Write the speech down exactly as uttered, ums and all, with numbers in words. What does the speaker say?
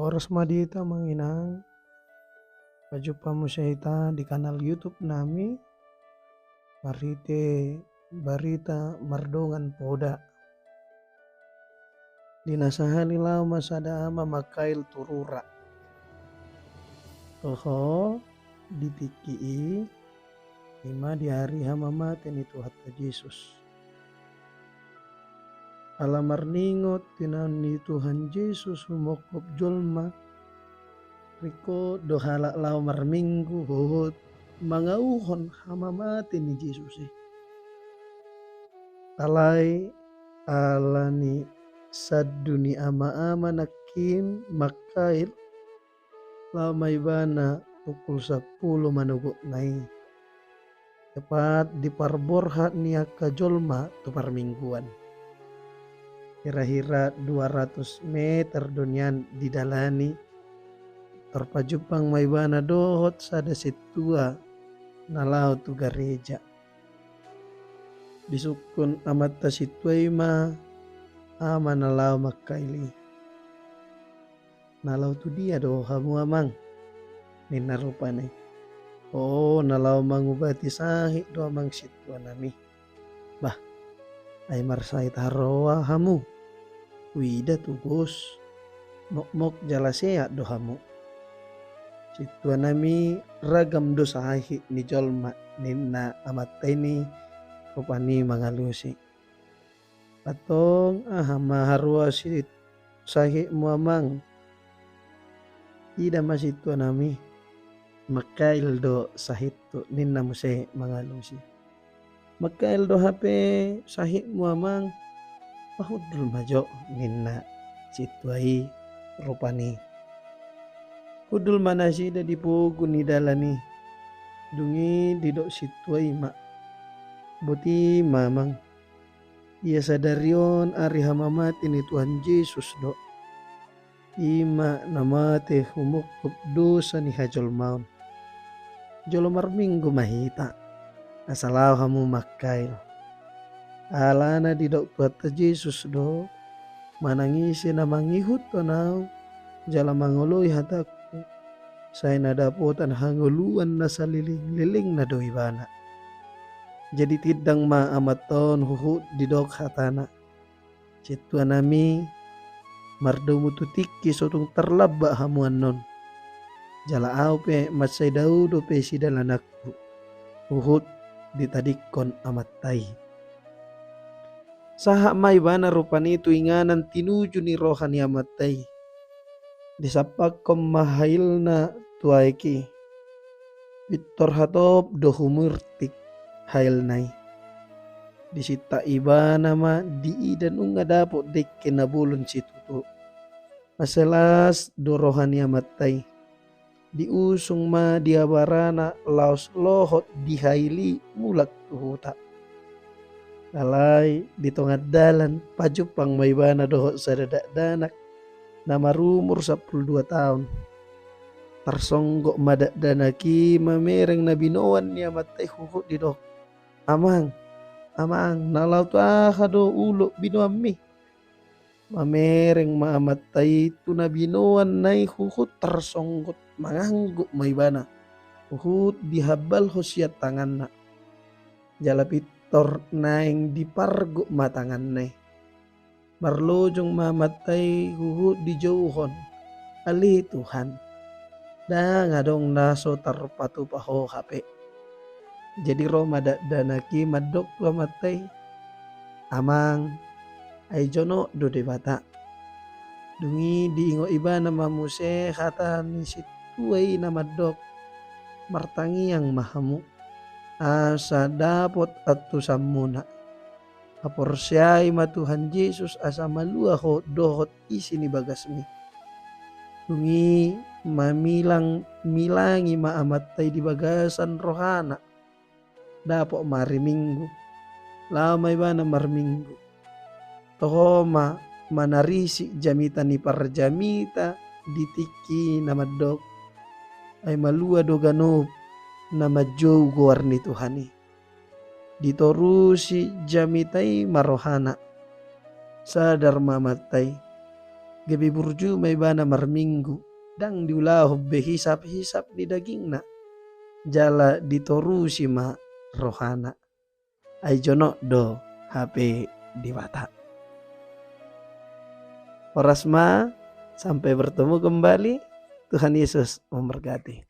Horas ma di hita amang inang, pajumpa muse hita di kanal YouTube nami marhite Barita Mardongan Poda. Di na sahali laho ma sada ama mangkail tu rura. Toho, di tingki i, i ma di ari hamamate ni Tuhanta Jesus. Ala marningot tinaon ni Tuhan Jesus humongkop jolma, ringkot do halak laho marminggu huhut mangauhon hamamate ni Jesus i. Alai ala ni sandu ni ama-ama nangkin mangkail, laho ma ibana pukul sampulu manogotna i. Tepat di parborhat ni angka jolma tu parmingguan. Hira-hira dua ratus meter do nian didalani, tarpajumpang ma ibana dohot sada sintua na laho tu gareja. Disungkun amanta sintua i ma ama na laho mangkail i. Na laho tu dia do hamu amang? Ninna rupani. O, na laho mangubati sahit do amang sintua nami. Bah, ai marsahit haroa hamu? Huida tugus, mokmok jala sehat do hamu. Sintua nami ragam do sahit ni jolma, ninna amanta i rupani mangalusi. Antong aha ma haroa si sahitmu amang? Ida ma sintua nami, mangkail do sahithu, ninna muse mangalusi. Mangkail do hape sahitmu amang? Pahundul ma jo, ninna sintua i rupani. Hundul ma nasida di pogu ni dalan i. Dung i didok sintua i ma, boti ma amang. Ia sadari on ari hamamate ni Tuhan Jesus do. I ma na mate humongkop dosa ni hajolmaon. Jolo marminggu ma hita, asa laho hamu mangkail. Alana didok Tuhanta Jesus do, manang ise na mangihuthon ahu, jala mangoloi hatangku, sai na dapotan hangoluan na saleleng-lelengna do ibana. Jadi tindang ma amanta on huhut didok hatana. Sintua nami, mardomu tu tingki so tung tarlambat hamu annon. Jala ahu pe mansai dao dope sidalananku. Huhut ditadingkon amanta i. Sahat ma ibana rupani tu inganan tinuju ni roha ni amanta i. Disampakhon ma hailna tu aek i. Pintor hatop do humurtik hailna i. Disintak ibana ma diida nunga dapot dengke na bolon situtu. Mansai las do roha ni amanta i. Diusung ma diabarana laos lohot di hail i mulak tu huta. Alai di tonga dalan pajumpang ma ibana dohot sada dakdanak na marumur sampulu dua taon. Tarsonggot ma dakdanak i mamereng na binoan ni amanta i huhut didok, "Amang, amang, na laho tu aha do ulok binoanmi?" Mamereng ma amanta i tu na binoanna i huhut tarsonggot mangangguk ma ibana. Huhut dihambalhon sian tanganna. Jala pintor naeng dipargok ma tanganna i. Marlojong ma amanta i huhut dijouhon. Ale Tuhan, ndang adong na so tarpatupa Ho hape. Jadi ro ma dakdanak i mandok tu amanta i, "Amang, ai jonok do Debata." Dung i diingot ibana ma muse hata ni sintua i na mandok, "Martangiang ma hamu, asa dapot antusanmuna. Haporseai ma Tuhan Jesus asa malua ho dohot isi ni bagasmi." Dung i mamilang-milangi ma amanta i di bagasan rohana. Dapot ma ari Minggu. Laho ma ibana marminggu. Toho ma manarisik jamita ni parjamita di tingki na mandok, "Ai malua do ganup na manjou goar ni Tuhan i." Ditorusi jamita i ma rohana. Sadar ma amanta i. gabe burju ma ibana marminggu, ndang diulahon be hisap-hisap ni dagingna, jala ditorusi ma rohana. Ai jonok do hape Debata. Horas ma, sampai bertemu kembali. Tuhan Yesus memberkati.